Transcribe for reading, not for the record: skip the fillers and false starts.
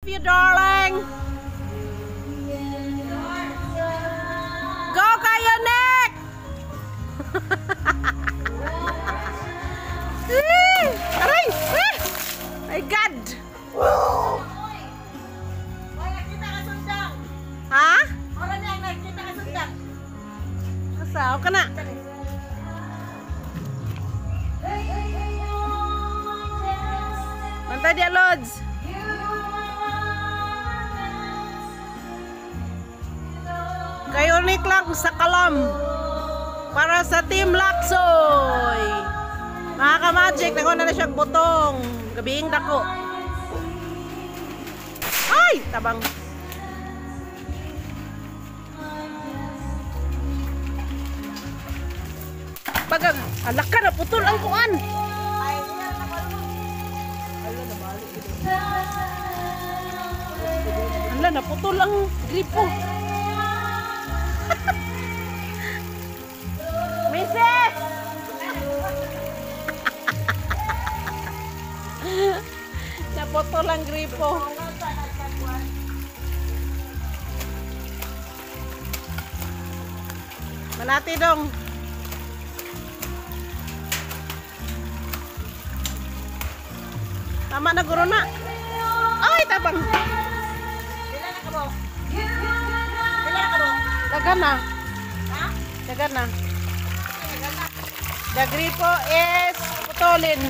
You darling. Go kayo, Nick! Eh, aray! Ah! My God! Ay, nakita ka sundang. Ha? Ora niya, nakita ka sundang. Asa? ka na? Bantay diya, Lods. Kayo Nick lang sa kalam. Para sa Team Laksoy. Mga ka-magic, nagawa na siyang butong. Gabiing dako. Ay! Tabang. Pag alaka na putol ang kuan. Ala, naputol ang gripo. Mrs! Naputol ang gripo. Malati dong. Tama na guro na. Ay, tabang. Pila na ka mo? Pila na ka mo? Dagan na. Ha? Dagan na. The gripo is putulin.